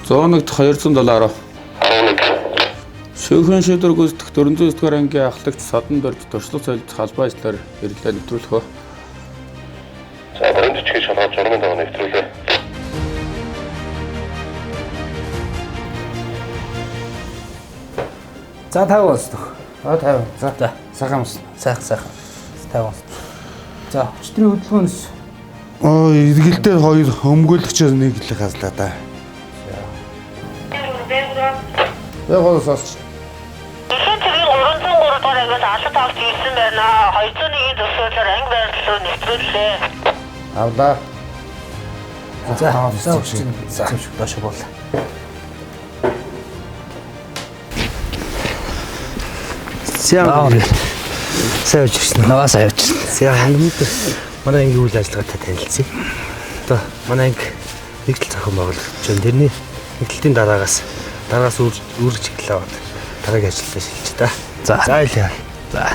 101-т 207. 11. Шүүхэн шийдвэр гүйцэтгэх 409 дугаар ангийн ахлагч Садан дорж туршлага солилцох албан ажлаар ирлээ нэвтрүүлэх үү. За баруун жижиг шалгаад журмын дагуу нэвтрүүлээ. За 50 онцлог. А 50. За. За. Сайхан юмсан. Сайхан сайхан. 50 онцлог. За өчтөрийн хөдөлгөөнөөс Оо, эргэлдээ хоёр өмгөөлөгчөөр нэг л газлаа да. Яг гол сонсч. Дэлхийн цэгийн 303 дугаар ангиас алат авч ирсэн байна. 201-ийн зөвшөөрлөөр анги байрлал руу нэвтрүүллээ. Авлаа. за за өчтөрийн за доош буулаа. Сайн сайн явж ирсэн. Наваа сайн явчихсан. За өнөөдөр манай ангийн үйл ажиллагаатай танилцъя. Одоо манай анги нэгдэл зохион байгуулагдаж байна. Тэрний нэгдлтийн дараагаас үүрэг чиглэл аваад дараагийн ажилдаа шилжиж та. За. За илээ. За.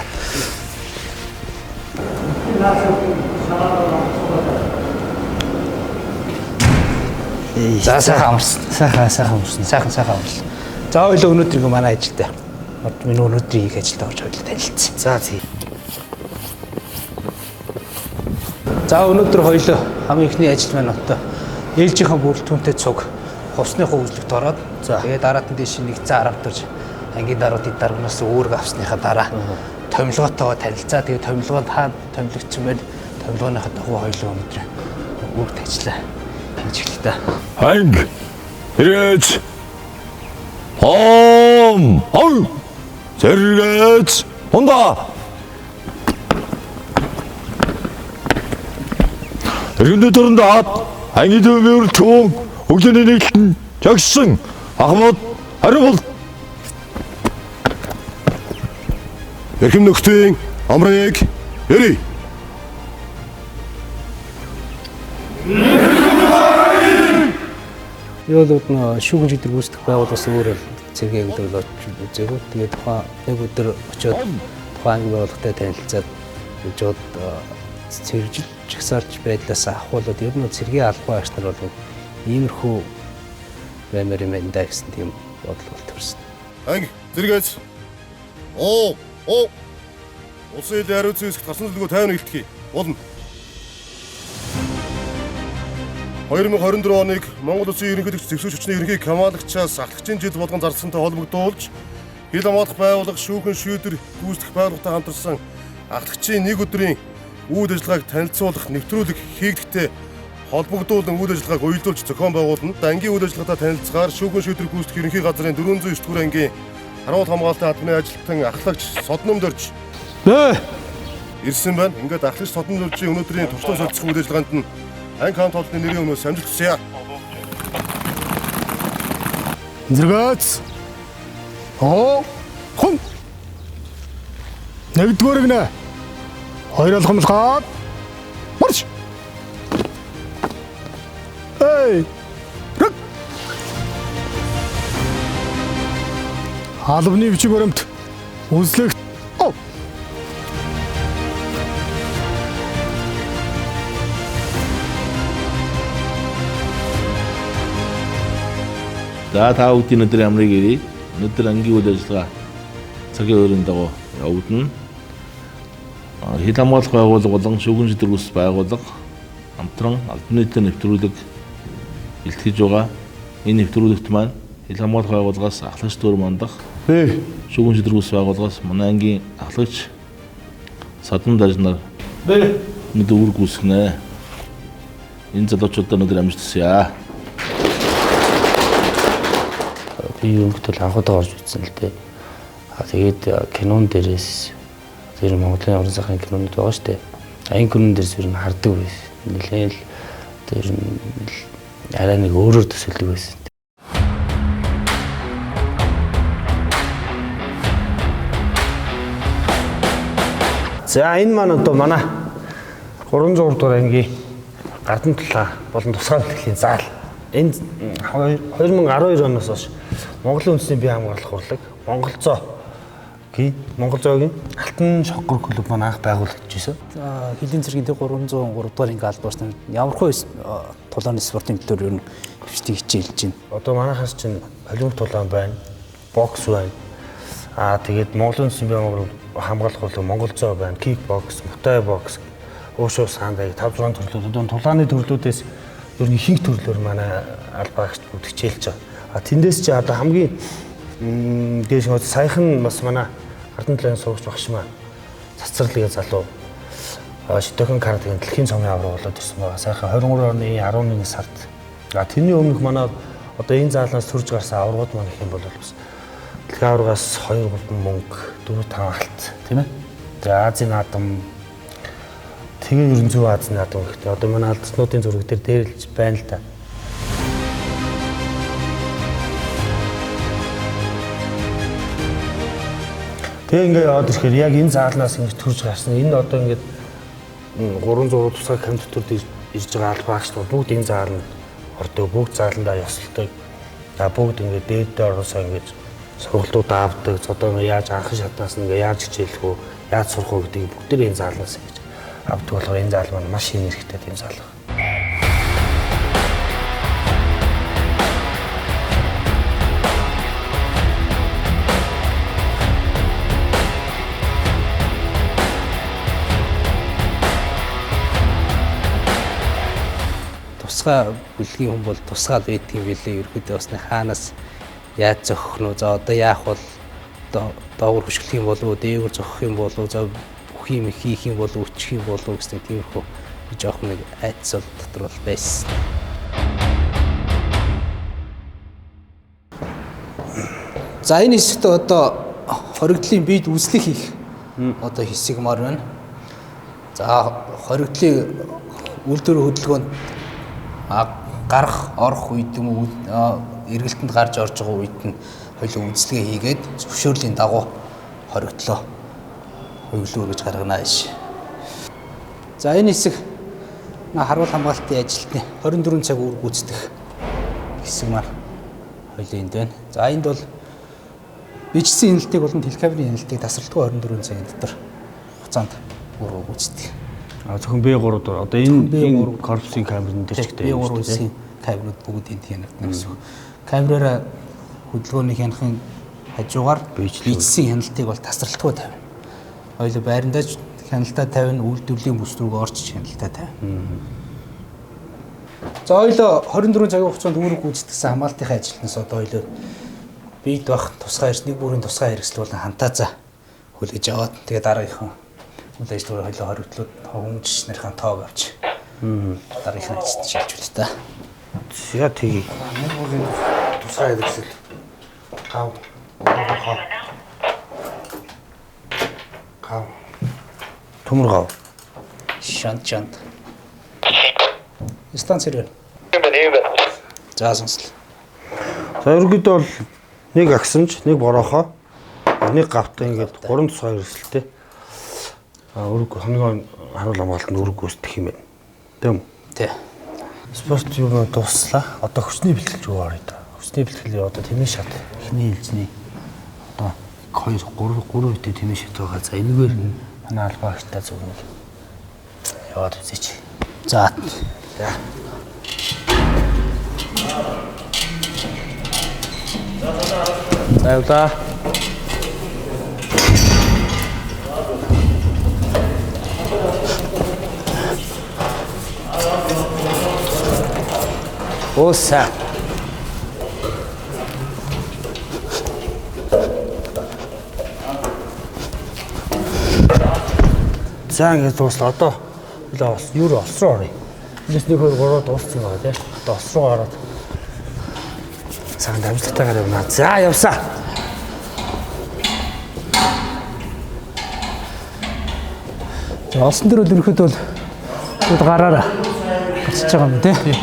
За сайхан амарсан. Сайхан сайхан амарсан. Сайхан сайхан амарлаа. За ойлоо өнөөдрийн манай ажилдаа. Миний өнөөдрийн их ажилдаа орж ойлоо танилцсан. За зэ. За өнөөдөр хоёлоо хамгийн ихний ажил маань одоо ээлжийнхээ бүрэлдэхүүнтэй цуг хувьсныхаа үзлэгт ороод тэгээд дараад нь дэше нэг цаа аравтарч ангийн даруудын дарганаас үүрэг авсныхаа дараа томилгоотойгоо танилцаа. Тэгээд томилгоонд хаана томилогдсон бэ? Томилгооныхаа дагуу хоёлоо өнөөдөр үүрэгт ажиллаа хийж эхэллээ та. Анги эргэж хом хом зэрэгц хунда Эргэн төрөнд ат анги төвөр чүүн өглөөний нэгтэн жагсан ахмад хариу бол Эрхэм нөхдийн амрыг эрий. Би бол нөө шүүгэн шийдвэр гүйцэтгэх байгууллагаас өөр цэргийн анги бол очиж үзээгүй. Тэгээд тухайн нэг өдөр очиод тухайн анги байгууллагатай танилцаад жод цэржил жагсаалж байдлаас авахуулаад ер нь бол цэргийн албан агч нар бол иймэрхүү баймаар юм байна да гэсэн тийм бодол бол төрсөн. Анги зэрэгц. Оо, оо. Улсын хил хариуцсан хэсэгт гарсан төлөвлөгөө 50 нэгтгэе. Болно. 2024 оныг Монгол Улсын ерөнхийлөгч зэвсэгч хүчний ерөнхий командлагчаас ахлагчийн жил болгон зарласантай холбогдуулж хил хамгаалах байгууллага шүүхэн шийдвэр гүйцэтгэх байгууллагатай хамтарсан ахлагчийн нэг өдрийн үйл ажиллагааг танилцуулах нэвтрүүлэг хийгдэхтэй холбогдуулан үйл ажиллагааг уялдуулж зохион байгуулна. Ангийн үйл ажиллагаатай танилцахаар шүүхэн шийдвэр гүйцэтгэх ерөнхий газрын 409 дугаар ангийн харуул хамгаалтын албаны ажилтан ахлагч Содном дөрж ирсэн байна. Ингээд ахлагч Содном дөржийн өнөөдрийн туршлага солилцох үйл ажиллагаанд нь анги хамт олонны нэрийн өмнөөс амжилт хүсье. Зэрэгц. Оо, хун. Нэгдүгээр гинэ. Хоёр алхамлгаад. Марш. Эй. Рэг. Албаны бичиг баримт үзлэгт. Оо. За та бүгдийн өдөр амрыг ирье. Өнөөдөр ангийн үйл ажиллагаа цагийн өөрийн дагуу явагдана. Хил хамгаалах байгууллага болон шүүгэн шийдвэр гүйцэтгэх байгууллага хамтран албан нийтийн нэвтрүүлэг бэлтгэж байгаа. Энэ нэвтрүүлэгт маань хил хамгаалах байгууллагаас ахлагч дүр мандах, Бэ. шүүгэн шийдвэр гүйцэтгэх байгууллагаас манай ангийн ахлагч Садан дажнаар өнөөдөр үүрэг гүйцэтгэнэ. Энэ залуучуудаа өнөөдөр амжилт хүсье. Би ерөнхийдөө л анх удаа орж үзсэн л дээ. А тэгээд кинон дээрээс тэр Монголын орон сайхны кинонууд байгаа шүү дээ. А энэ кинон дээрээс ер нь хардаг байсан. Нэлээд л тэр ер нь л арай нэг өөрөөр төсөөлдөг байсан. За энэ маань одоо манай 303 дугаар ангийн гадна талаа болон тусгай бэлтгэлийн заал. Энэ 2012 оноос хойш Монголын үндэсний бие хамгаалах урлаг Монголзоо гийн Монголзоогийн Алтан шоггор клуб маань анх байгуулагдаж байсан. За хилийн цэргийн 303 дугаар анги албан ёсны ямар хөө тулааны спортын төлөөр ер нь Төвчдийг хичээлж байна. Одоо манайхаас чинь холимог тулаан байна, бокс байна. Аа тэгээд Монголын үндэсний бие хамгаалах бол Монгол зоо байна, кикбокс, мутай бокс, уушуу санда 5 6 төрлүүд. Одоо тулааны төрлүүдээс ер нь ихэнх төрлөөр манай албаагч бүгд хичээлж байгаа. А тэндээс чи одоо хамгийн дээш нь саяхан бас манай Ардан талын сурагч багш маань цацрал гээ залуу Шидохэн каратегийн дэлхийн цомын авраг болоод ирсэн байгаа. Сайхан 23 оны 11 сард. А тэрний өмнөх манай одоо энэ заалнаас төрж гарсан аврагууд маань гэх юм бол бас дэлхийн аваргаас 2 3 мөнгө, 4 5 алт, тийм ээ. Тэгээ Азийн наадам, тэгээ ерөн зөв Азийн наадам гэхдээ одоо манай алдаснуудын зураг дээр дээрлж байна л да. Тэгээ ингээ яваад ирэхээр яг энэ заалнаас ингэж төрж гарсан. Энэ одоо ингээд 306 тусгай компьютерд ирж байгаа албаагч бүгд энэ зааланд ордог, бүгд зааландаа ёсолдог. За бүгд ингээд дээд дээр ороосоо ингэж сургалтууд авдаг. Одоо яаж анхан шатнаас нь ингээ яаж хичээлэх үү, яаж сурах уу гэдгийг бүгд энэ заалнаас ингэж авдаг болохоор энэ заал маань маш энергитэй тийм заал байна. Тусгай бүлгийн хүн бол тусгаал байдаг юм билээ. Ерөнхийдөө бас нэг хаанаас яаж зохих нь, за одоо яах бол одоо доогуур хөшиглөх юм болов уу, дээгүүр зохих юм болов уу, за бүх юм хийх юм болов уу, өччих юм болов уу гэсэн тиймэрхүү жоохон нэг айдас бол дотор бол байсан. За энэ хэсэгт одоо хоригдлын биед үзлэг хийх одоо хэсэг мар байна. За хоригдлын үйлдвэр хөдөлгөөнд гарах, орох үед юм уу, эргэлтэнд гарч орж байгаа үед нь хоёул үзлэгээ хийгээд зөвшөөрлийн дагуу хоригдлоо хоёулаа өргөж гаргана гэж. За энэ хэсэг харуул хамгаалтын ажилтны 24 цаг үүрэг гүйцэтгэх хэсэг маань хоёулаа энд байна. За энд бол бичсэн хяналтыг болон телекамерын хяналтыг тасралтгүй 24 цагийн дотор хугацаанд үүрэг гүйцэтгэх. Зөвхөн B3 дор. Одоо энэ корпусын камерын дээр ч гэдэг B3 үсгийн камерууд бүгд энд хянагдана гэсэн үг. Камераараа хөдөлгөөний хянахын хажуугаар бичсэн хяналтыг бол тасралтгүй тавина. Хоёулаа байрандаа хяналтаа тавина, үйлдвэрлэлийн бүс рүү орж хяналтаа тавина. За хоёулаа 24 цагийн хугацаанд үүрэг гүйцэтгсэн хамгаалтынхаа ажилтнаас одоо хоёулаа биед байх тусгай нэг бүрийн тусгай хэрэгсэл болон хантаазаа хүлээж аваад тэгээ дараагийнхан үйл ажиллагаа хоёулаа хоригдлууд хүмүүжч нарын тоог авч дараагийнхан ажилтнад шилжүүлээ та. За тэгье. Нэг бүрийн тусгай хэрэгсэл. Гав. Гав. Төмөр гав. Шант шант. Станц хэрэг. За сонслоо. За ерөнхийдөө бол нэг агсамж, нэг борохоо, нэг гавтай ингээд гурван тусгай хэрэгсэлтэй. Өрг хамгийн харуул хамгаалтанд өрг гүйцэтгэх юм байна. Тийм үү? Тий. Спорт юм дууслаа. Одоо хүчний бэлтгэл рүү оръё доо. Хүчний бэлтгэл одоо тэмээ шат эхний ээлжний одоо 2 3 3 үедээ тэмээ шат байгаа. За энэгээр манай албаагчтай зүг нэг яваад үзээч. За. За. За явлаа. Оо сайн. За ингээд дууслаа. Одоо юу ос руу оръё. Эндээс 1 2 3 дууссан байгаа тий. Одоо ос руу ороод цагаан дамжлагтайгаар явна. За явсаа. За олсон дээр бол ерөнхийдөө бол шууд гараараа гарчиж байгаа юм тий.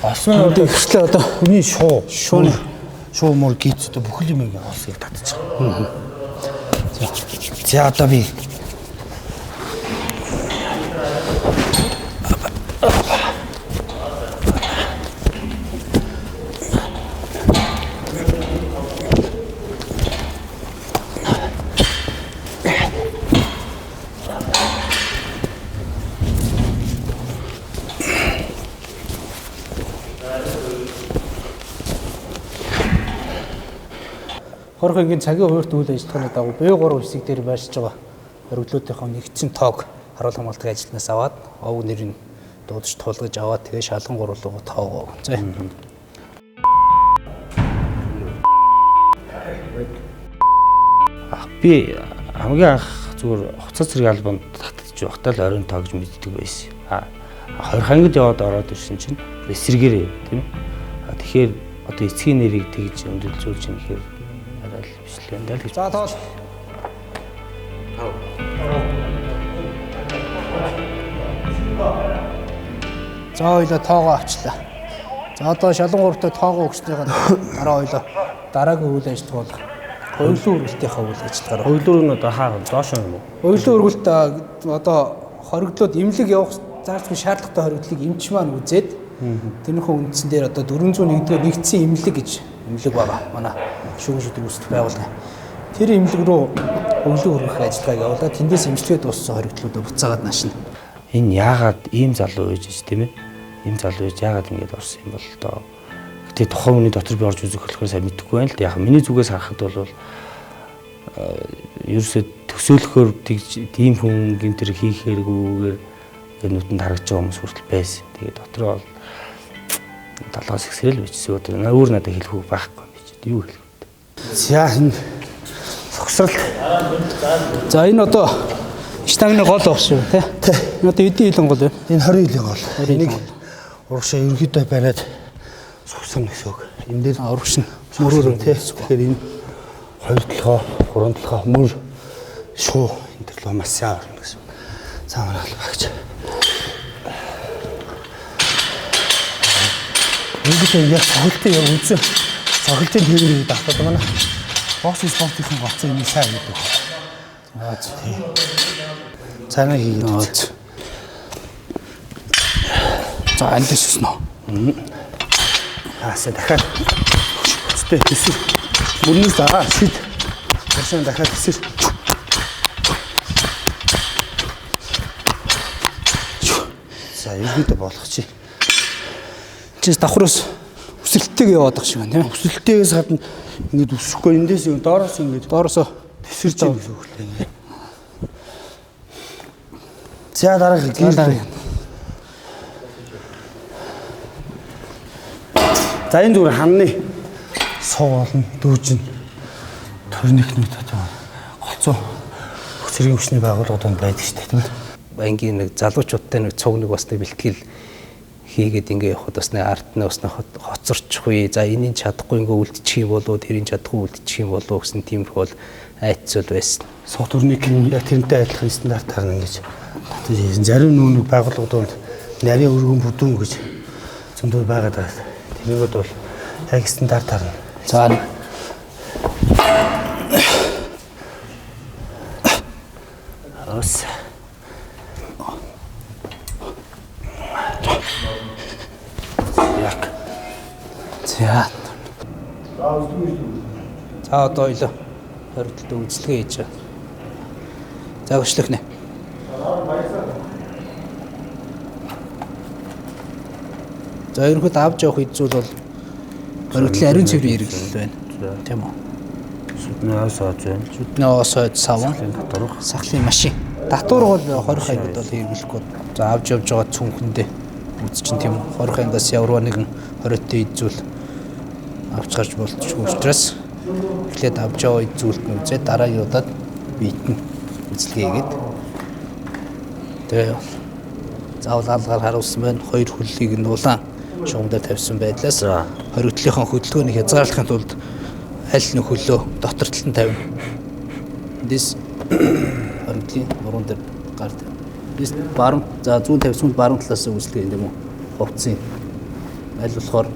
Олсон нь Одоо ихвчлээ одоо хүний шуу мөр гиз одоо бүхэл юм ингээ олсыг татчих. За одоо би Хорих ангийн цагийн хуваарьт үйл ажиллагааны дагуу B3 хэсэг дээр байршиж байгаа хориглоодынхоо нэгдсэн тоог харуул хамгаалдаг ажилтнаас аваад овг нэрийг дуудаж тулгаж аваад тэгээ шалган гурлууга тоогоо. За. Би хамгийн анх зүгээр хуцаа зэрэг албанд татчих байхдаа л оройн тоо гэж мэддэг байсан. 20 ангид яваад ороод ирсэн чинь эсрэгээрээ тийм ээ. Тэгэхээр одоо эцгийн нэрийг тэгж өндөрлжүүлж юм гэхээр арай л биш л юм даа л гэж. За тоол. 5. За хоёлоо тоогоо авчлаа. За одоо шалан гуравтай тоогоо өгснийх нь дараа хоёлоо дараагийн үйл ажиллагаа болох Хувилуун өргөлтийнхаа үйл ажиллагаар. Хувилуун нь одоо хаа доош юм уу? Хувилуун өргөлт одоо хоригдлууд эмнэлэг явах заавал шаардлагатай хоригдлыг эмч маань үзээд тэрнийхөө үндсэн дээр одоо 401-р нэгдсэн эмнэлэг гэж эмнэлэг байгаа. Манай шүүгэн шүдэг үүсгэх байгууллага. Тэр эмнэлэг рүү хувилуун өргөх ажиллагааг явуулаад тэндээс эмчилгээ дууссан хоригдлуудаа буцаагаад наашна. Энэ яагаад ийм залуу байж тийм ээ? Ийм залуу байж яагаад ингэж орсон юм бол доо? Гэтэ тухайн хүний дотор би орж үзэх болохоор сайн мэдэхгүй байна л да. Яг миний зүгээс харахад бол ерөөсөө төсөөлөхөөр тэгж тийм хүн гинтэр хийх хэрэггүйгээр нүдэнд харагдж байгаа хүмүүс хүртэл байсан. Тэгээ дотроо бол толгоос ихсрэл бичсэн. Өөр надад хэлэх үг байхгүй юм чи. Юу хэлэх вэ? За энэ согсрал. За энэ одоо штангны гол баг шүү тий. Энэ одоо эдийн хилэн гол байна. Энэ 20 хилэн гол. Энийг урагшаа ерөнхийдөө бариад сувсан гэсэн үг. Энэ дээр урагш нь мөрөөр тий. Тэгэхээр энэ 2 толгой, 3 толгой мөр шуу энэ төрлөө маш сайн орно гэсэн. За манай багч. Ингээд яг цогцолтын яг үндсэн цогцолтын тэрээр давтаад манай бокс спортын гоцоо энийг сайн хийдэг. Аа тий. Цаанаа хийгээд. За андас өснө. Аасаа дахиад хөцтэй төсөр. Мөрнөөс аа шид. Дахиад дахиад төсөр. За ерөөдөө болох чи. Чис давхраас өсөлттэйг яваад байгаа шиг байна тийм ээ. Өсөлттэйгээс гадна ингэж өсөхгүй эндээс юм доороос ингэж доороосоо тэсэрч юм гэсэн үг л ингэ. За дараагийн гэр. За энэ зүгээр ханны суу болно дүүжин турникнүүд одоо голцоо бүх зэргийн хүчний байгууллагууд байдаг шүү дээ тийм ээ. Ангийн нэг залуучуудтай нэг цуг нэг бас нэг бэлтгэл хийгээд ингээ явхад бас нэг ард нь бас нэг хоцорчихвээ. За энийг чадахгүй ингээ үлдчих юм болоо тэрийг чадахгүй үлдчих юм болоо гэсэн тиймэрхүү бол айцсуул байсан. Суу турник нь яг тэрнтэй адилхан стандартаар ингэж татаж хийсэн. Зарим нүүнэг байгууллагууд нарийн өргөн бүдүүн гэж зөндөө байгаад байгаа. Тэрнийгүүд бол яг стандартаар нь. За ус. Яг. За. За одоо ойлоо. Хоригдолтой үзлэгээ хийж байгаа. За өчлөх нэ. За ерөнхийдөө авч явах эд зүйл бол хоригдлын ариун цэврийн хэрэглэл байна. Тийм үү? Сүдний ос хойд байна. Сүдний ос хойд саван, татвар, сахлын машин. Татвар бол 20 ангид бол хэрэглэхгүй. За авч явж байгаа цүнхэндээ үзчин тийм үү? 20 ангиас ямарваа нэгэн хориотой эд зүйл авч гарч болчихгүй учраас эхлээд авч яваа эд зүйлд нь үзээд дараагийн удаад биетэн үзлэгээ хийгээд тэгээ заавал алгаар харуулсан байна. Хоёр хөллийг нь улаан шугам дээр тавьсан байдлаас хоригдлынхон хөдөлгөөнийг хязгаарлахын тулд аль нэг хөлөө дотор талд нь тавина. Эндээс хоригдлын нуруунд дээр гар тавина. Эндээс баруун за зүүн тавьсан баруун талаас үзлэгээ юм уу? Хувцсын аль болохоор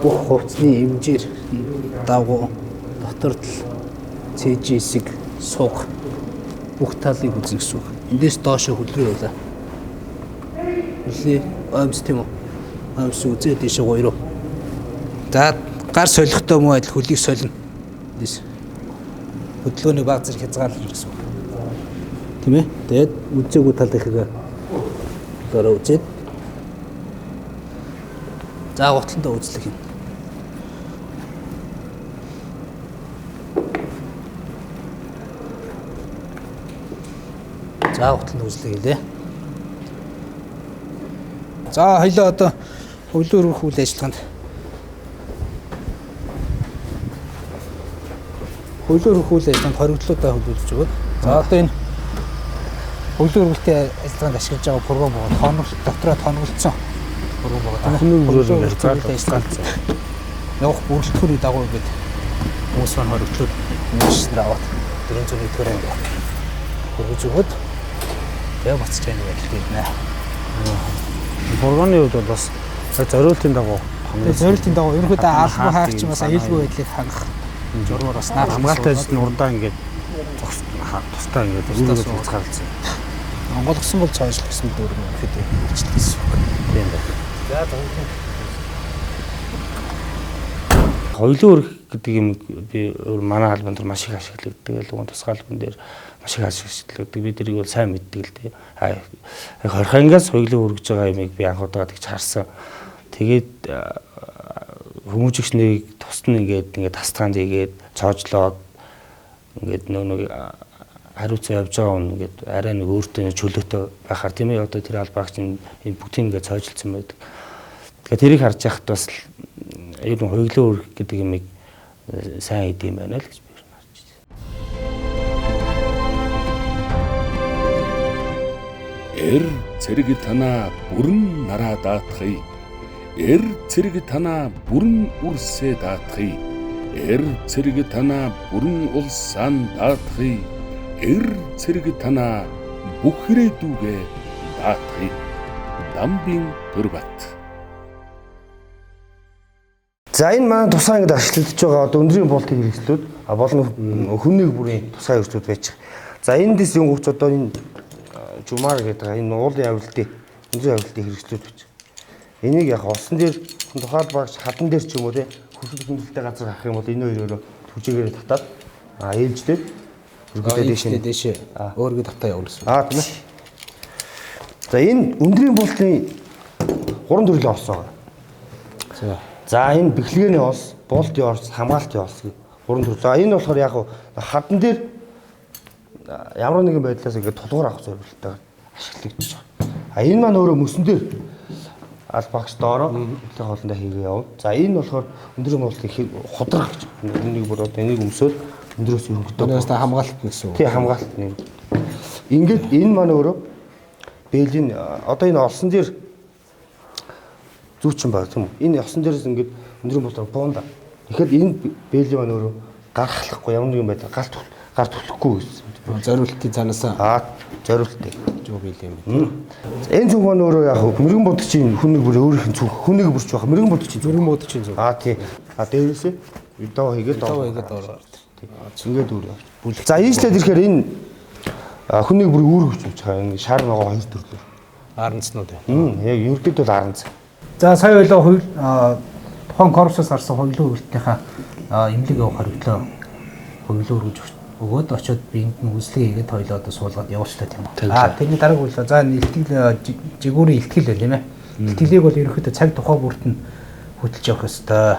бүх хувцсны хэмжээр дагуу дотор тал цэжийн хэсэг суг бүх талыг үзнэ гэсэн үг. Эндээс доошо хөл рүү явуулаа. Хөлийн оймс тийм үү? Оймс үзээ дээшээ гоё руу. За гар солихтой муу адил хөлийг солино. Эндээс хөдөлгөөний баг зэрэг хязгаарлах гэсэн үг. Тийм ээ? Тэгээд үзээгүй талынхаа дараа үзээд за гутландаа үзлэх юм. За хутланд үзлэг хэлээ. За хоёлоо одоо хөглөө өргөх үйл ажиллагаанд хөглөө өргөх үйл ажиллагаанд хоригдлуудаа хөлөөлж өгöd. За одоо энэ хөглөө өргөлтийн ажиллагаанд ашиглаж байгаа пурган богоо тоонол дотроо тоонголцсон пурган богоо тийм ээ. Хөглөө өргөх үйл ажиллагаанд явах бүрэлдэхүүний дагуу ингээд хүмүүс маань хоригдлууд хүмүүстээр аваад 401 дугаар анги хөргөж өгöd. Тэгээ буцаж энэ байдалд ирнэ. Бурганы хувьд бол бас зориултын дагуу зориултын дагуу ерөнхийдөө албан хаагч бас аюулгүй байдлыг хангах журмаар бас наах хамгаалтай ажилт нь урдаа ингээд тусдаа ингээд үүргээ хязгаарласан. Онгойлгосон бол цоошлогсон дүүрэн ерөнхийдөө үйлчлэх гэсэн үг. Тийм байна. За хоёулын өрх гэдэг юм би манай албан дээр маш их ашиглагддаг. Ялангуяа тусгай албан дээр маш их ашиглагддаг. Би тэрийг бол сайн мэддэг л дээ. 20 ангиас хоёулын өргөж байгаа юмыг би анх удаа тэгж харсан. Тэгээд хүмүүжигч нэрийг тусна ингээд ингээд тастгаанд хийгээд цоожлоод ингээд нэг хариуцсан явж байгаа хүн ингээд арай нэг өөртөө чөлөөтэй байхаар тийм ээ одоо тэр албаагч энэ бүгдийг ингээд цоожилсан байдаг. Тэгэхээр тэрийг харж яхад бас ер нь хоёулын өрх гэдэг юмыг сайн хийд юм байна л гэж би харж байна. Эр цэрэг танаа бүрэн нараа даатгая. Эр цэрэг танаа бүрэн үрсээ даатгая. Эр цэрэг танаа бүрэн улсаан даатгая. Эр цэрэг танаа бүх ирээдүгээ даатгая. Дамбын Төрбат. За энэ манай тусгай ангид ашиглагдаж байгаа одоо өндрийн буултын хэрэгслүүд болон хүмүүний бүрийн тусгай хэрэгслүүд байж байгаа. За эндээс юнгууч одоо энэ жумаар гэдэг энэ уулын авилтын өндрийн авилтын хэрэгслүүд байж байгаа. Энийг яг усан дээр тухайн багч хадан дээр ч юм уу те хөрсөл хөндлөлтэй газар авах юм бол энэ хоёроо түжээгээрээ татаад ээлжлээд өргөдөө дээшээ өөргөө татаа явуулсан. Тийм ээ. За энэ өндрийн буултын гурван төрлийн ос байгаа. За. За энэ бэхлэгээний ос, буултын ос, хамгаалтын ос гэх гурван төрөл. За энэ болохоор яг хадан дээр ямар нэгэн байдлаас ингээд тулгуур авах зорилготой ашиглагдаж байгаа. А энэ маань өөрөө мөсөн дээр албагч доороо хөдлөх хоолндоо хийгээ явна. За энэ болохоор өндрийн буултын худрах гэж. Энийг бүр одоо энийг өмсөөл өндрөөс өргөдөг. Өнөөс та хамгаалт гэсэн үг. Тий, хамгаалт нэг. Ингээд энэ маань өөрөө бэлийн одоо энэ олсон дээр зүүчин баг тийм үү? Энэ осон дээрээс ингээд өндрийн буултаар буунда. Тэгэхээр энэ бэлийн маань өөрөө гарахлахгүй ямар нэгэн байдлаар гар түлхэхгүй гэсэн. Зориултын цаанаасаа зориултыг зүг бэлэн юм байна. Энэ зүг маань өөрөө яг мөргөн будагчийн хүнийг бүр өөрийнх нь зүг хүнийг бүрч байх мөргөн будагчийн мөргөн будагчийн зүг. Тий. Дээрээсээ доо хийгээд доо хийгээд ороо. Ингээд өөр явж. За ийшлээд ирэхээр энэ хүнийг бүр үүрэг хүч байгаа. Ингээд шар ногоо хоёр төрлөөр. Аранцнууд. Яг ерөнхийдөө бол аранц. За сая ойлоо тухайн корпусаас гарсан хоёулын өргөлтийнхаа эмнэлэг явах хоригдлоо хоёулын өргөж өгөөд очиод би энд нь үзлэг хийгээд хоёулаа одоо суулгаад явуулчлаа тийм үү. Тэрний дараагийн үйлээ за илтгэл жигүүрийн илтгэл байна тийм ээ. Илтгэлийг бол ерөнхийдөө цаг тухай бүрт нь хөдөлж явах ёстой.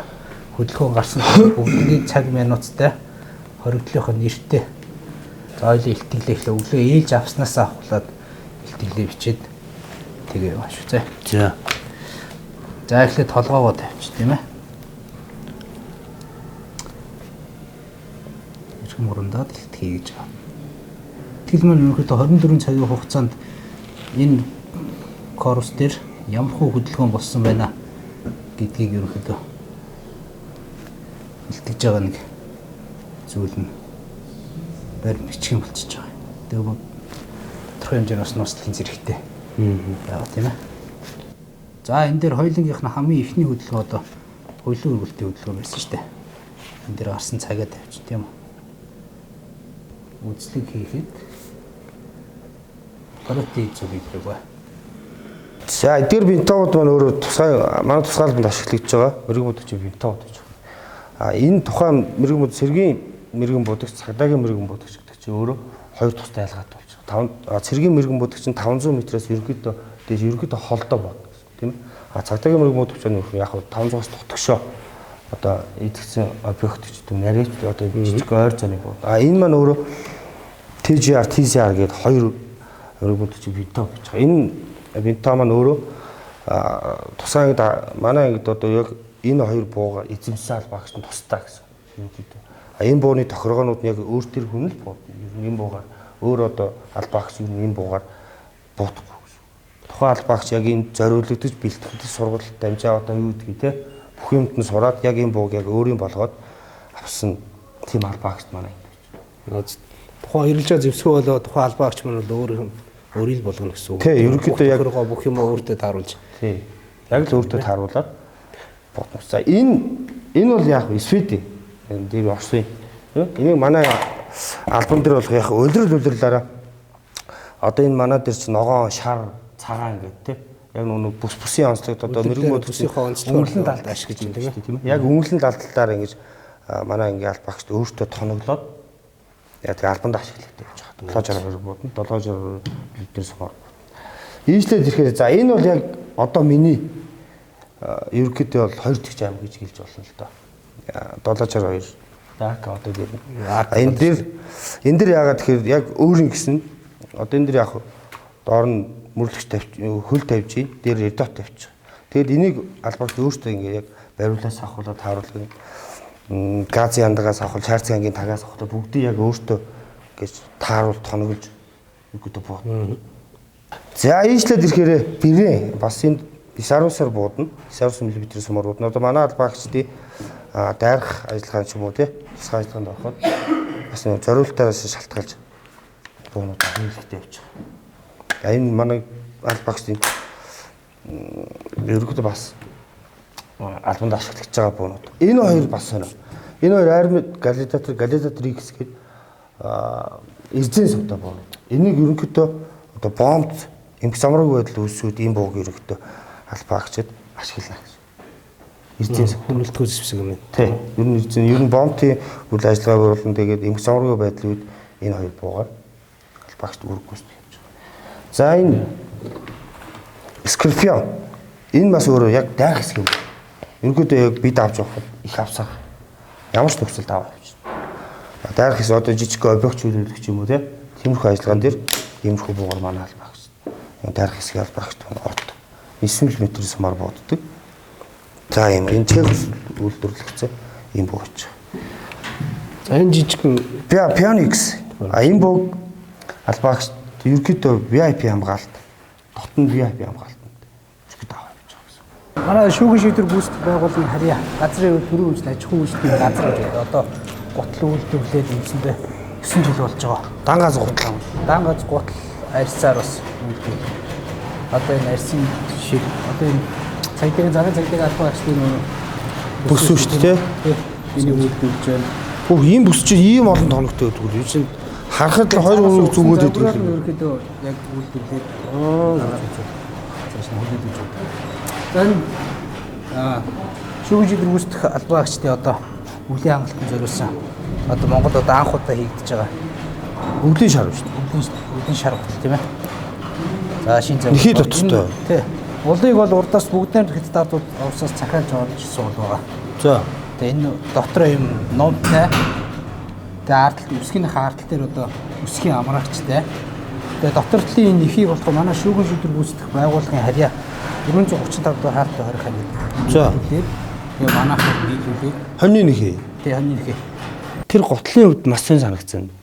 Хөдөлгөөн гарсан бүгдний цаг минуттай хоригдлынхоо нэртэй. За хоёулын илтгэлээ эхлээ өглөө ээлж авснаасаа авахлаад илтгэлээ бичээд тэгээ яваа шүү зэ. За. За эхлээд толгоогоо тавьчих тийм ээ. Ирхэн мурандаад илтгэе гэж байгаа. Итгэл маань ерөнхийдөө 24 цагийн хугацаанд энэ корпус дээр ямар хуу хөдөлгөөн болсон байна гэдгийг ерөнхийдөө илтгэж байгаа нэг зүйл нь баримт бичгэн болчихж байгаа. Тэгээ тодорхой хэмжээний бас нууцлалын зэрэгтэй. Яа тийм ээ. За энэ дээр хоёулынгийнх нь хамгийн эхний хөдөлгөөн одоо хоёулын өргөлтийн хөдөлгөөн байсан шүү дээ. Энэ дээр гарсан цагаа тавьчих тийм үү. Үзлэг хийхэд протеин зүг гэдэг ба. За эдгээр бинтовод маань өөрөө тусгай манай тусгай албанд ашиглагдж байгаа мөргөн будагчийн бинтовод гэж байна. Энэ тухайн мөргөн буд цэргийн мөргөн будагч, цагдаагийн мөргөн будагч гэдэг чинь өөрөө хоёр тустай ялгаатай болчих. Цэргийн мөргөн будагч нь 500 метрээс ерөнхийдөө дээш ерөнхийдөө холдоо бод гэсэн тийм ээ. Цагдаагийн мөргөн будагч нь яг 500-аас дотгошоо одоо эдгсэн объект ч гэдэг нарийч одоо жижиг ойр зооны бод. Энэ маань өөрөө TGR, TCR гэдэг хоёр Өрөг бод чи винто гэж байгаа. Энэ винто маань өөрөө тусгай ангид, манай ангид одоо яг энэ хоёр буугаар эзэмсэн албаагч нь тусдаа гэсэн. Ерөнхийдөө. А энэ бууны тохиргоонууд нь яг өөр төр хүн л бууд. Ер нь энэ буугаар өөр одоо албаагч ер нь энэ буугаар буудахгүй гэсэн. Тухайн албаагч яг энэ зориулагдаж бэлтгэж сургалт дамжаа одоо юу гэдгийг те бүх юмд нь сураад яг энэ бууг яг өөрийн болгоод авсан тийм албаагч манай ангид. Тухайн хэрэлж байгаа зэвсгөө болоо тухайн албаагч маань бол өөр өөрийг л болгоно гэсэн үг. Тий, ерөнхийдөө яг бүх юм өөртөө тааруулж. Тий. Яг л өөртөө тааруулаад бодно. За энэ бол яг Сведи. Энэ дээр Орсын. Энийг манай албан дээр болох яг улирал-улирлаараа одоо энэ манай дээр чинь ногоон, шар, цагаан гэдэг тий. Яг нэг бүс бүсийн онцлогд одоо мөргөн мод бүсийнхээ онцлогоор өнгөлөн далд ашиглаж байна тийм ээ. Яг өнгөлөн далдлаар ингэж манай ангийн албаагчд өөртөө тоноглоод яг тэг албанд ашигладаг гэж байгаа. 762 буудна, 762 литр сумаар. Ийшлээд ирэхээр за энэ бол яг одоо миний ерөнхийдөө бол 2 дахь аймаг гэж хэлж болно л доо. 762 Дак одоо дээр. Энэ дээр яагаад тэгэхээр яг өөр юм гэсэн одоо энэ дээр яг доор нь мөрлөгч тавьч, хөл тавьж, дээр редот тавьчих. Тэгэд энийг албаагч өөртөө ингээ яг бариулаас авахулаад тааруулах газын яндагаас авах, шаарцын ангийн тагаас авах бүгдийг яг өөртөө гэж тааруул тоноглож өгдөг бууд. За ийшлээд ирэхээр бэрээ бас энд 9.9-аар буудна. 9.9 мм сумаар буудна. Одоо манай албаагчдын дайрах ажиллагаанд ч юм уу тий тусгай ажиллагаанд ороход бас нэг зориултаараас шалтгаалж буунууд хийлэгдээ явж байгаа. Энэ манай албаагчдын ерөнхийдөө бас албанд ашиглаж байгаа буунууд. Энэ хоёр бас сонио. Энэ хоёр армид галидатор, галидатор X гээд эрзэн сувтай буунууд. Энийг ерөнхийдөө одоо бомб эмх замраагүй байдал үүсвүүд ийм бууг ерөнхийдөө албаагчид ашиглана гэсэн. Эрзэн сув хөнөлтгөө зэвсэг юм байна. Тий. Ер нь эрзэн, ер нь бомбын үйл ажиллагаа болон тэгээд эмх замраагүй байдлын үед энэ хоёр буугаар албаагчд үүрэг гүйцэтгэх явж байгаа. За энэ Скорпион. Энэ бас өөрөө яг дайх хэсэг юм. Ерөнхийдөө яг бид авч явахад их авсах ямар ч төгсөлд аваа явчихна. Дайрах хэсэг одоо жижиг объект чөлөөлөх юм уу те. Тиймэрхүү ажиллагаан дээр иймэрхүү буугаар манай албаагч. Дайрах хэсэг албаагч от 9 мм сумаар бууддаг. За ийм энэ чех үйлдвэрлэгдсэн ийм буу гэж. За энэ жижигхэн Pionix. А энэ бууг албаагч ерөнхийдөө VIP хамгаалт, дотн VIP хамгаалтанд ерөнхийдөө аваа явж байгаа гэсэн. Манай шүүхэн шийдвэр гүйцэтгэх байгууллагын харьяа газрын төрийн үйлдэл аж ахуйн үйлдлийн газар гэж байна. Одоо гутал үйлдвэрлээд үндсэндээ 9 жил болж байгаа. Дан газ гутал. Дан газ гутал арьсаар бас үйлдвэрлэл. Одоо энэ арьсын шиг одоо энэ цагдаагийн загын цагдаагийн албан ажлын бүс үү шүү дээ. Энийг үйлдвэрлэж байна. Бүх ийм бүс чинь ийм олон тоногтой байдаг юм чинь харахад л 2 3 зүгүүд байдаг юм. Ерөнхийдөө яг үйлдвэрлээд цааш нь хүлээж авч байна. За энэ шүүхэн шийдвэр гүйцэтгэх албан агчдын одоо өвлийн хангалтанд зориулсан одоо Монголд одоо анх удаа хийгдэж байгаа өвлийн шар шүү дээ. Өвлийн шар гутал тийм ээ. За шин зав. Нэхий доттой. Тий. Улыг бол урдаас бүгдээр хятадууд урсаас захиалж оруулж ирсэн бол байгаа. За. Тэгээ энэ дотроо юм нумтай. Тэгээ ард талд үсгийнхээ ард тал дээр одоо үсгийн амраагчтай. Тэгээ дотор талын энэ нэхийг болохоор манай шүүхэн шийдвэр гүйцэтгэх байгууллагын харьяа 435 дугаар хаалттай 20 хань. За. Тэгээ манайхаар нийлүүлээд хоньны нэхий. Тэгээ хоньны нэхий. Тэр гутлын хувьд маш сайн санагдсан.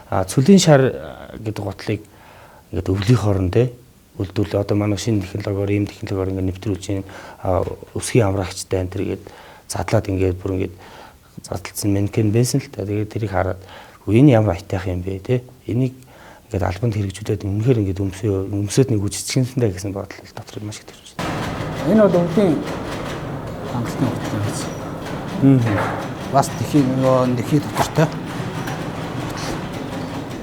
А цүлийн шар гэдэг гутлыг ингээд өвлийн хооронд те үлдүүл одоо манай шинэ технологиор ийм технологиор ингээд нэвтрүүлж юм өсгийн амраагчтай энэ төргээд задлаад ингээд бүр ингээд задлсан манекен байсан л та. Тэгээд тэрийг хараад энэ ямар аятайх юм бэ те. Энийг ингээд албанд хэрэгжүүлээд үнэхээр ингээд өмсөөд нэг үжигчсэндээ гэсэн бодол дотор маш их төрж байна. Энэ бол өвлийн хангалтын гутал юм байна. Бас тэхий нөгөө нэхий дотортой.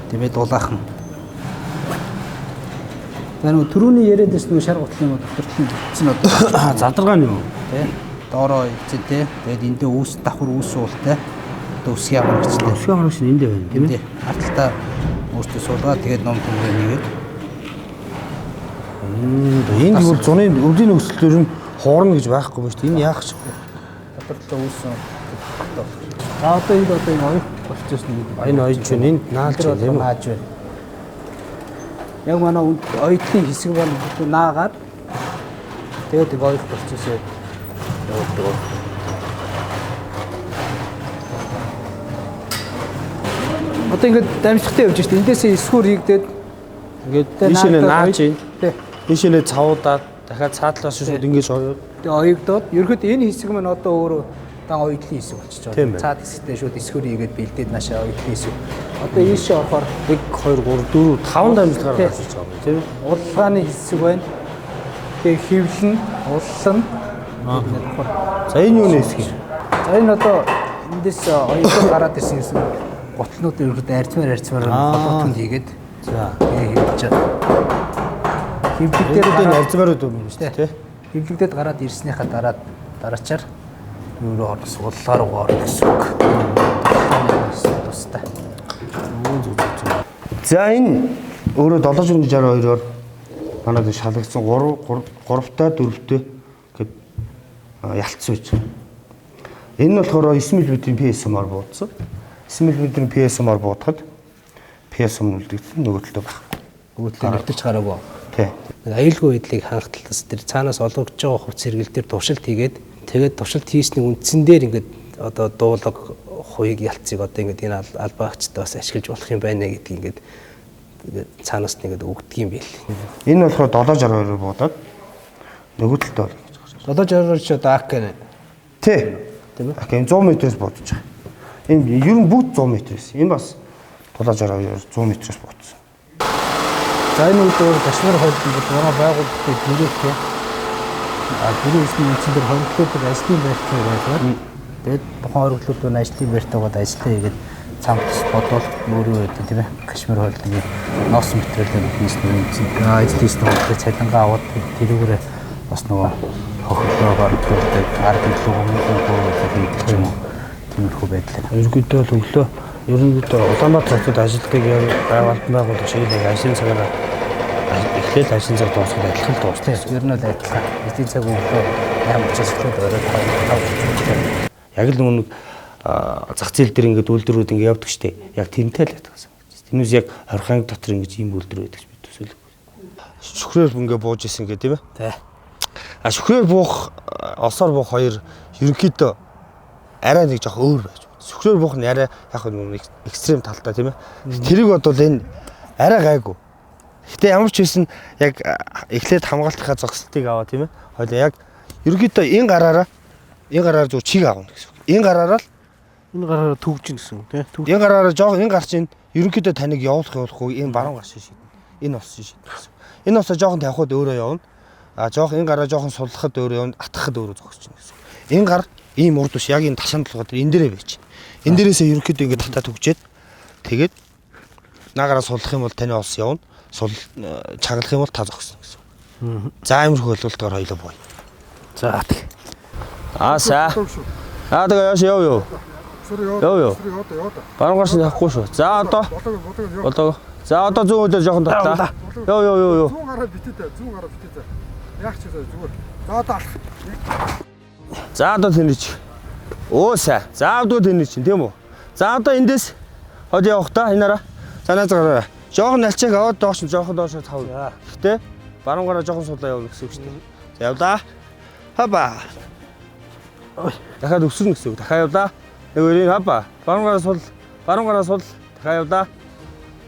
Тэмээд дулаахан. За нөгөө түрүүний яриад байсан нөгөө шар гутлын дотор талын бүтцэн одоо задаргаа нь юу? Тэ. Доороо эзэн тэ. Тэгээд эндээ үүс давхар үүс суултай. Одоо өсгийн амрагчтай. Өсгийн амрагч нь эндээ байна тийм ээ. Ард талдаа өөртөө суулгаад тэгээд ном төмрөө нэгээд. Энэ бол зуны өвлийн нөхцөл төр нь хуурна гэж байхгүй ба шүү дээ. Энэ яах ч вэ? Дотор талаа үүссэн. За одоо энд одоо энэ оёх болчихсон нэг. Энэ оёж байна. Энд наалж байна тийм үү? Нааж байна. Яг манай оюутлын хэсэг бол наагаад тэгээд оюух процессыг явуулдаг. Одоо ингээд дамжихтай явж штэ. Эндээсээ эсхүр хийгдээд ингээд ийшээ нааж ийн. Тий. Ийшээ цавуудаад дахиад цаатлаас шууд ингэж оёод. Тэгээ оёгдоод ерөөд энэ хэсэг маань одоо өөрөө дан оюутлын хэсэг болчихж Тийм байгаа. байна. Цаад хэсэгтээ шууд эсхүр хийгээд бэлдээд наашаа оюутлын хэсэг. Одоо ийшээ орохоор 1 2 3 4 5 дамжлагаар Тий. гарч иж байгаа юм тийм ээ. Улгааны хэсэг байна. Тэгээ хөвлөн, уллан давхар. За энэ юуны хэсэг юм? За энэ одоо эндээс оюутан гараад ирсэн гэсэн гутлнууд ерөөдөө арзмаар холоотонд хийгээд За. тэгээ хөвлөж байгаа. Хөвлөгдөөд Энэ гараад арзмаарууд юм шүү дээ тий. хөвлөгдөөд гараад ирснийхаа дараа дараачаар өөрөө орос уллаа руу орно гэсэн үг. Тустай. За энэ өөрөө 762-оор манайд шалгагдсан 3 3-таа 4-тэй гэд ялцсан байж байгаа. Энэ нь болохоор 9 мм-ийн PSM-аар буудсан. 9 мм-ийн PSM-аар буудахад PSM үлдэгдсэн нөгөө талдаа байхгүй. Нөгөө талын нэвтэрч гараагүй. Тий. Нэг аюулгүй байдлыг хангах талаас тэр цаанаас олгогдож байгаа хувц хэрэгэл дээр туршилт хийгээд тэгээд туршилт хийсний үндсэн дээр ингээд одоо дуулга хуйг ялцыг одоо ингээд энэ албаагчтай бас ашиглаж болох юм байна гэдгийг ингээд цаанаас нь ингээд өгдөг юм байл. Энэ болохоор 762-оор буудаад нөгөө талдаа бол ингэж гарч 762 ч одоо АК нэ. Тий. Тийм ээ? АК 100 м-ээс буудаж байгаа. Энэ ер нь бүгд 100 м-ээс. Энэ бас 762 100 м-ээс буудсан. За энэ үед өөр Кашмир хойлон бол манай байгууллагын гэрээтэй. А гэрээ эсний үндсэн дээр хоригдлуудад ажлын байртай байлгаад тэгээд тухайн хоригдлууд нь ажлын байртайгаад ажиллаа хийгээд цамц бодвол өөрөө байдаг тийм ээ. Кашмир хойлонгийн ноос материалын бизнесний үндсэн ажил хийсэн хүмүүсээ цалингаа аваад тэрүүгээрээ бас нөгөө хохирлоо барагдуулдаг, ард төлөв хүмүүстээ хийдэг ч юм уу. Тиймэрхүү байдлаар. Ерөнхийдөө л өглөө ерөнхийдөө Улаанбаатар хотод ажилладаг яг байгуулалт байгуулах шиг л ажлын цагаараа эхлээл ажлын цаг дуусахад адилхан л дуусна. Ер нь бол адилхан. Ажлын цаг өглөө 8:30-аас эхлээд орой 5:30. Яг л нөгөө нэг зах зээл дээр ингээд үйлдвэрүүд ингээд явдаг штеп. Яг тэрнтэй л адилхан санагдаж. Тэрнээс яг 20 анги дотор ингэж ийм үйлдвэр байдаг гэж би төсөөлөхгүй. Шүхрээр ингээд бууж исэн гэх тийм ээ. Тий. А шүхрээр буух, олсоор буух хоёр ерөнхийдөө арай нэг жоох өөр байж байна. Шүхрээр буух нь арай яг нэг экстрем талтай тийм ээ. Тэрийг бодвол энэ арай гайгүй. Гэтэ ямар ч байсан яг эхлээд хамгаалтынхаа зогсолтыг аваа тийм ээ. Хойлоо яг ерөнхийдөө энэ гараараа зөв чиг авна гэсэн үг. Энэ гараараа л энэ гараараа төгжин гэсэн үг тийм. Энэ гараараа жоох энэ гар чинь ерөнхийдөө таныг явуулах явуулахгүй энэ баруун гар шин шидэнэ. Энэ ус шин шидэнэ гэсэн. Энэ усаа жоохон тавихад өөрөө явна. А жоох энэ гараа жоохон суллахад өөрөө явна, атгахад өөрөө зогсож чинь гэсэн. Энэ гар ийм урд биш яг энэ ташаан толгой дээр энэ дээрээ байж. Энэ дээрээсээ ерөнхийдөө ингээд татаа төгжээд тэгээд наагараа суллах юм бол таны ус явна. Сул чаглах юм бол та зогсно гэсэн. За иймэрхүү ойлголтоор хоёлоо бууя. За тэг. Аа са. Аа тэгээ яаш яв яв. Яв яв. Баруун гарч явахгүй шүү. За одоо. Болоо. За одоо зүүн өдөр жоохон татлаа. Яв яв яв яв. Зүүн гараа битээ, зүүн гараа битээ. Яг ч зүгээр. За одоо алах. За одоо тэний чи. Өө сай. За одоо тэний чинь тийм үү? За одоо эндээс ход явах та энэ араа. За наац гараа. Жоохон налчааг аваад доош нь жоохон доош тав. Гэхдээ баруун гараа жоохон суулаа явна гэсэн үг шүү дээ. За явлаа. Хаба. Дахиад өсөрнө гэсэн үг. Дахиад явлаа. Нэг өрийн хаба. Баруун гараа сул. Баруун гараа сул. Дахиад явлаа.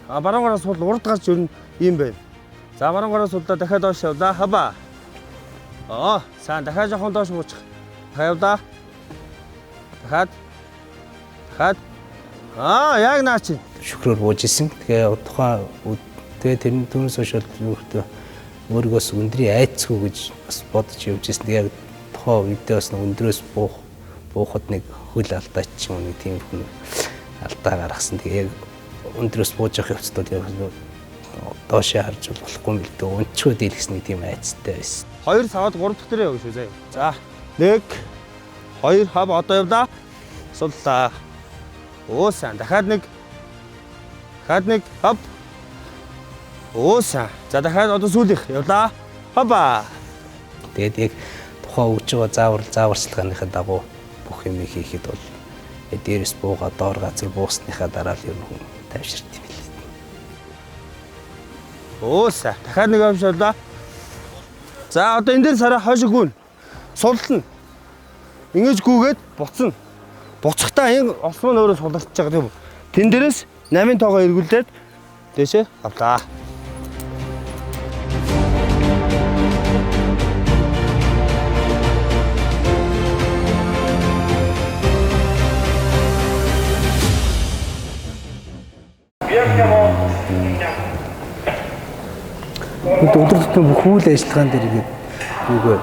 А баруун гараа сул урд гарч өрнө ийм байна. За баруун гараа суллаа дахиад доош явлаа. Хаба. Аа, сайн дахиад жоохон доош буучих. Дахиад явлаа. Дахиад. Дахиад. Аа, яг наа чи. Шүхрээр бууж исэн. Тэгээ тухайн тэгээ тэр түүнээс хойш бол өөрийгөөс өндрийн айцгүй гэж бас бодож явж исэн. Тэгээ яг тухайн үедээ бас өндрөөс буухад нэг хөл алдаач ч юм уу нэг тиймэрхүү алдаа гаргасан. Тэгээ яг өндрөөс бууж явах явцдад яг доошоо харж болохгүй юм л дээ. Унчгүй дийлгэсэн нэг тийм айцтай байсан. 2 саваад 3 дахь дээр явна шүү заяа. За 1 2 хав одоо явлаа. Суллаа. Өө сайн. Дахиад нэг. Дахиад нэг. Хоп. Өө сайн. За дахиад одоо сүүлийнх явлаа. Хопа. Тэгээд яг тухайн өгж байгаа зааварчилгааныхаа дагуу бүх юм хийхэд бол дээрээс бууга доор газар буусныхаа дараа л ер нь хүн тайвширт юм билээ. Өөсөө. Дахиад нэг амшаалаа. За одоо энэ дээр сараа хойш гүн. Суллна. Ингэж гүгээд буцна. Буцахтаа энэ ос маань өөрөө суларч байгаа тийм үү? Тэн дээрээс 8-ын тоогоо эргүүлээд дээшээ авлаа. Өдөр тутмын бүх үйл ажиллагаан дээр ингээд юугаа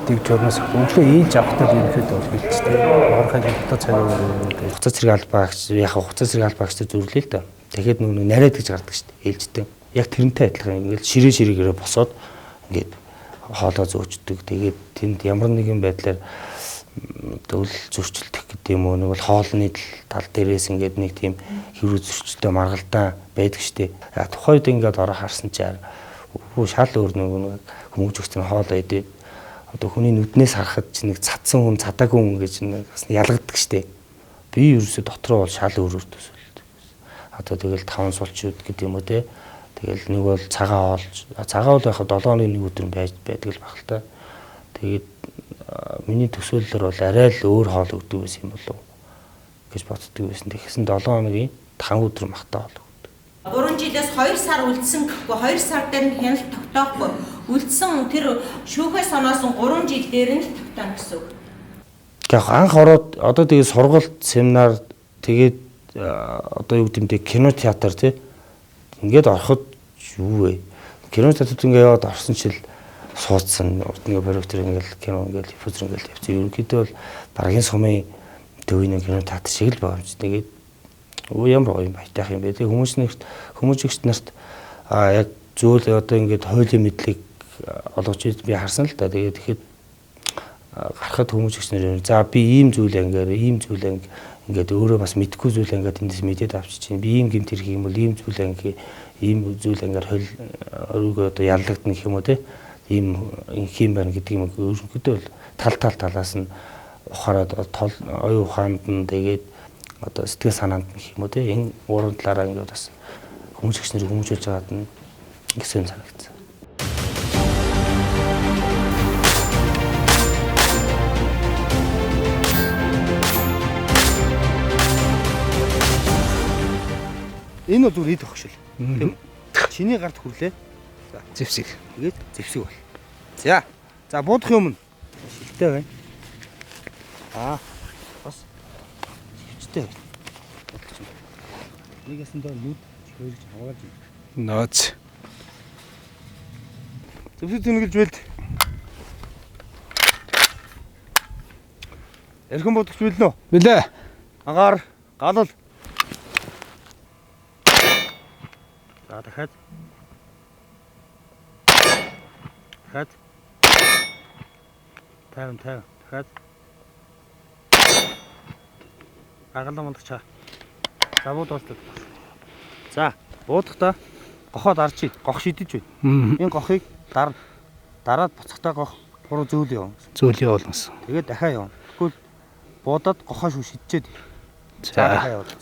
дэг журмаас өглөө ээлж авахтаа л ерөнхийдөө бол бэлчтэй. Орохын одоо цаг өөр. Хуцаа зэрэг албаагч яг хуцаа зэрэг албаагчтай зүрлээ л да. Тэгэхээр нөгөө нариад гэж гардаг шүү дээ. Ээлжтэй. Яг тэрнтэй адилхан ингээд ширээ ширээгээр босоод ингээд хоолоо зөөчдөг. Тэгээд тэнд ямар нэгэн байдлаар одоо үл зөрчилдөх гэдэг юм уу нэг бол хоолны тал дээрээс ингээд нэг тийм хэрүү зөрчилтэй маргалдаан байдаг штеп. Тухайн үед ингээд ороо харсан чинь шал өөр нэг хүмүүжигч нь хоолоо идээд одоо хүний нүднээс харахад чинь нэг цадсан хүн цадаагүй хүн гэж нэг бас ялгадаг штеп. Би ерөөсө дотроо бол шал өөр өөр төсөөлдөг. Одоо тэгэл таван сулчууд гэдэг юм уу те. Тэгэл нэг бол цагаан хоолж цагаан хоол яг 7 хоногийн нэг өдөр байж байдаг л баг л та. Тэгээд миний төсөөллөөр бол арай л өөр хоол өгдөг байсан юм болов гэж боддог байсан. Тэгсэн 7 хоногийн 5 өдөр махтай хоол өгдөг. 3 жилээс 2 сар үлдсэн гэхгүй 2 сар дээр нь хяналт тогтоохгүй. Үлдсэн тэр шүүхээс оноосон 3 жил дээр нь л тогтооно гэсэн үг. Яг анх ороод одоо тэгээд сургалт, семинар тэгээд одоо юу гэдэг юм те кино театр те ингээд ороход юу вэ? Кино театрт ингээд яваад орсон чил суудсан урд ингээ прожектор ингээл кино ингээл диффузор ингээл тавьсан. Ерөнхийдөө бол дараагийн сумын төвийн кино театр шиг л байгаа юм чи. Тэгээд өө ямар гоё юм баятайх юм бэ. Тэгээд хүмүүс нэгт хүмүүжигч нарт яг зүйл одоо ингээд хуулийн мэдлэг олгож би харсан л да. Тэгээд тэгэхэд гарахад хүмүүжигч нар за би ийм зүйл ангаар ийм зүйл анги ингээд өөрөө бас мэдгүй зүйл ангаад эндээс мэдээд авчиж чинь би ийм гэмт хэрэг юм бол ийм зүйл анги ийм зүйл ангаар хууль өрөөгөө одоо яллагдана гэх юм уу те ийм инх юм байна гэдэг юм өөрөнгөдөө бол тал талаас нь ухаарад тол оюун ухаанд нь тэгээд одоо сэтгэл санаанд нь гэх юм уу те энэ гурван талаараа ингээд бас хүмүүжигч нарыг хүмүүжүүлж байгаад нь их сонь санагдсан. Энэ бол зүгээр ид өгшөл. Тийм үү? Чиний гарт хүрлээ. За, зэвсэг. Тэгээд зэвсэг бол. За. За буудах юм. Шилтэй байна. Аа. Бас шивчтэй байна. Нэгэсэндээ нүд чихэрж хамгаалж байна. Нөөц. Зэвсэг тэнэгэлж бэлд. Эрхэн бодогч бэлнэ үү? Бэлээ. Агаар галал. За дахиад. Дахиад. 50 50 дахиад. Агалан мандагчаа. За бууд болтой. За буудахдаа гохоо дарчи. Гох шидэж байна. Энэ гохыг дарна. Дараад буцахтаа гох буруу зөөл явна. Зөөл явуулна гэсэн. Тэгээд дахиад явна. Тэгвэл буудаад гохоо шүү шидчихэд. За дахиад явуулна.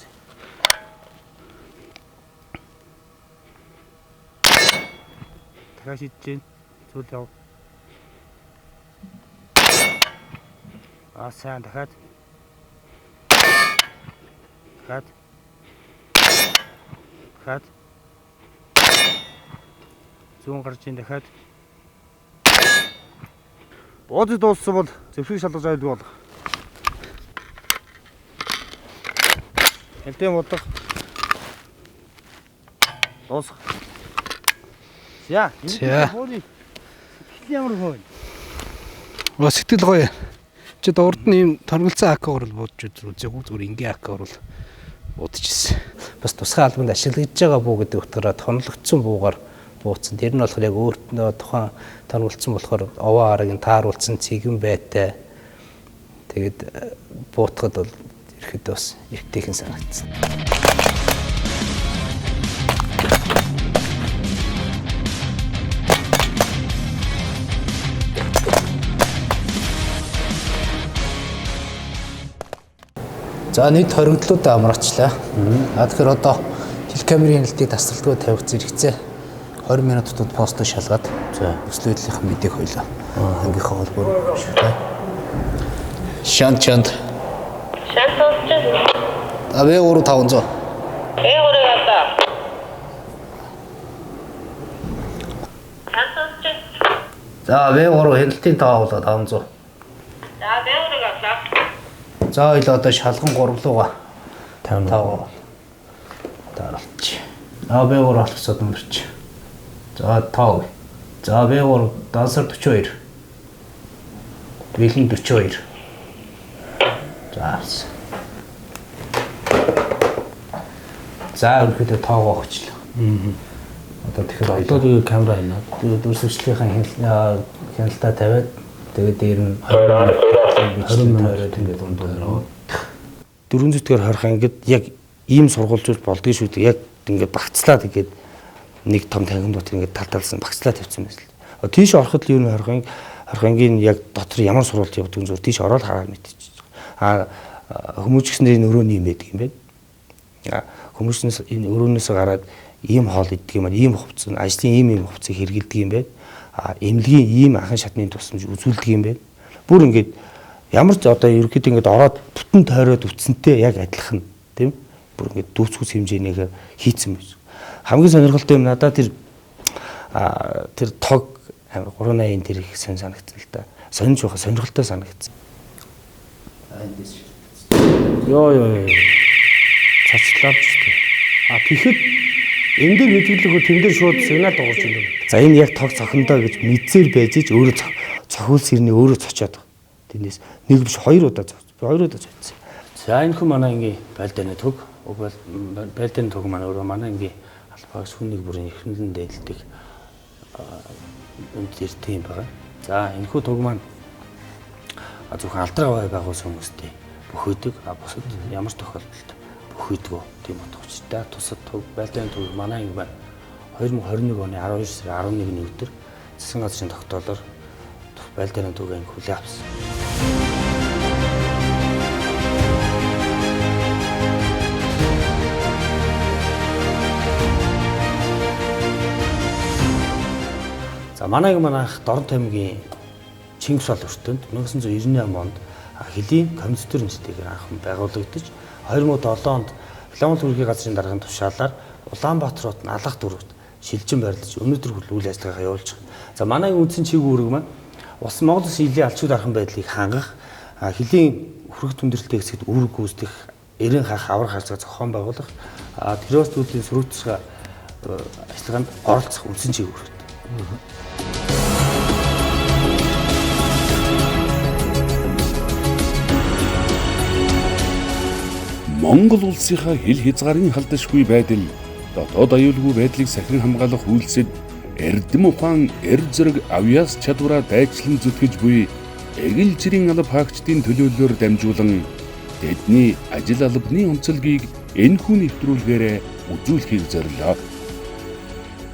Дахиад шидэж гин. Зөөл яв. Аа сайн дахиад. Дахиад. Дахиад. Зүүн гарч ин дахиад. Буудаж дууссан бол зэвсэг шалгаж айлгүй болох. Хялтын будах. Дуусах. За, энэ бууны сэтгэл ямар хөө вэ? Оо сэтгэл гоё. Чи урд нь ийм торголцсон АК-оор л буудаж үзээгүй зүгээр энгийн АК-оор л буудаж ирсэн. Бас тусгай албанд ашиглагдж байгаа буу гэдэг утгаараа тонологдсон буугаар бууцсан. Тэр нь болохоор яг өөртөө тухайн тонолцсон болохоор овоо араг нь тааруулсан цэгэн байтай. Тэгээд буутахад бол ирэхэд бас эвтэйхэн санагдсан. За нийт хоригдлуудаа амраачлаа. А тэгэхээр одоо телекамерын хяналтыг тасралтгүй тавих зэрэгцээ 20 минут дотоод посто шалгаад нөхцөл байдлынхаа мэдээг хоёлаа. Ангийнхаа холбоор шүү дээ. Шант чанд. Шант сонсч. А В3 500. В3 авлаа. Шант сонсч. За В3 хяналтын тоо авлаа 500. За В3 авлаа. За хоёлаа одоо шалган 3 руугаа 55 даралч. А В3 алхасаад өнгөрч. За 5. За В3 дансар 42. Бэлэн 42. За авсан. За ерөнхийдөө тоогоо өгчлээ. Одоо тэгэхээр Одоо тэгээ камера хийнэ. Тэгээд дүрсгчлийнхаа хяналтаа тавиад тэгээд дээр нь 20 минут ингээд дундуур. 400-р хорих ангид яг ийм сургуулжуул болдгийг шүү дээ. Яг ингээд багцлаад ингээд нэг том танхим дотор ингээд тал талсан багцлаад тавьсан байсан л. Тийш ороход л ер нь хорих ангийн яг дотор ямар сургуульд явдаг юм зүгээр тийш ороод хараад мэдчихэж. А хүмүүжгснэрийн өрөөний юм байдаг юм байна. Хүмүүжснээс энэ өрөөнөөс гараад ийм хоол иддэг юм байна, ийм хувцас, ажлын ийм ийм хувцсыг хэрэглэдэг юм байна. А эмнэлгийн ийм анхан шатны тусламж үзүүлдэг юм байна. Бүр ингээд ямар ч одоо ерөнхийдөө ингээд ороод бүтэн тойроод үтсэнтэй яг адилхан тийм бүр ингээд дүүцхүүц хэмжээнийгээр хийцэн байсан. Хамгийн сонирхолтой юм надад тэр тэр тог амар 380 тэр их сонь санагдсан л да. Сонь жоо сонирхолтой санагдсан. Йоо ёо. Цоцлоо ч тийм. А тэгэхэд энэ дээр мэдгэлэхөө тэн дээр шууд сигнал дуурч ирнэ. За энэ яг тог цохиндоо гэж мэдсээр байж ич өөрөө цохиулс ирнэ өөрөө цочоод байгаа. Тэрнээс нэг биш хоёр удаа цоц. Би хоёр удаа цоцсон. За энэ хүн манай ангийн байлдааны төг. Байлдааны төг манай өөрөө манай ангийн албаагч хүн нэг бүрийн эрхэмлэн дээдэлдэг үнд ирдэг юм байна. За энэхүү төг маань зөвхөн алдраа байгуулсан хүмүүстэй бөхөдөг. А бусад ямар тохиолдолд бөхөдгөө тийм утга учиртай. Тусад төг байлдааны төг манай анги маань 2021 оны 12 сарын 11-ний өдөр засгийн газрын тогтоолоор байлдааны төг анги хүлээн авсан. За манай манайх Дорнот аймгийн Чингис бол өртөнд 1998 онд хөлийн компьютер институтээр анх байгуулагдаж 2007 онд Фламанд төргийн газрын даргын тушаалаар Улаанбаатар хот Алах дөрөвт шилжин байрлаж өнөөдөр хүртэл үйл ажиллагаагаа явуулж байгаа. За манай үндсэн чиг үүрэг маань улс Монгол улсын хөлийн алчууд архан байдлыг хангах, хөлийн хүрэх түндрэлтэй хэсэгт үүрэг гүйцэтгэх, эрен хаах авар харцгаа зохион байгуулах, террорист үйлдлийн сөрөг тусгай ажиллагаанд оролцох үндсэн чиг үүрэгтэй. Монгол улсынхаа хил хязгаарын халдашгүй байдал, дотоод аюулгүй байдлыг сахин хамгаалах үйлсэд эрдэм ухаан, эр зэрэг авьяас чадвараа дайчлан зүтгэж буй эгэл жирийн алба хаагчдын төлөөллөөр дамжуулан тэдний ажил албаны онцлогийг энэхүү нэвтрүүлгээрээ үзүүлэхийг зорилоо.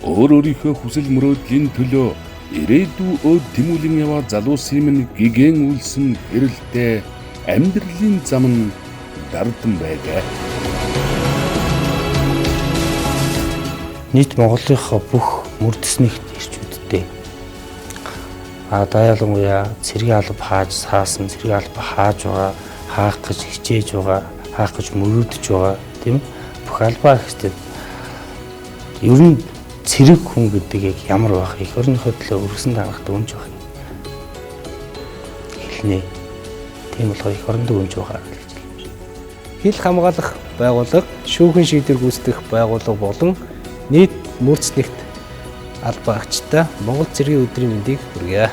Өөр өөрийнхөө хүсэл мөрөөдлийн төлөө ирээдүй өөд тэмүүлэн яваа залуусын минь гигэн үлсэн гэрэлтэй амьдралын зам нь дардан байгаа. Нийт Монголынхоо бүх мөрдөснийхт ирчүүдтэй. А даяалангуяа цэргийн алба хааж саасан, цэргийн алба хааж байгаа, хаах гэж хичээж байгаа, хаах гэж мөрөөдөж байгаа, тийм ээ. Бүх албаа ихтэй. Ер нь цэрэг хүн гэдэг яг ямар байх, эх орныхоо төлөө өргөсөн даргатай үнж байх хэлнэ. Тийм болохоор эх орондоо үнж байгаа гэж хэлж. Хил хамгаалах байгууллага, шүүхэн шийдвэр гүйцэтгэх байгууллага болон нийт мөрцнэгт албаагчтай Монгол цэргийн өдрийн мэндийг хүргье.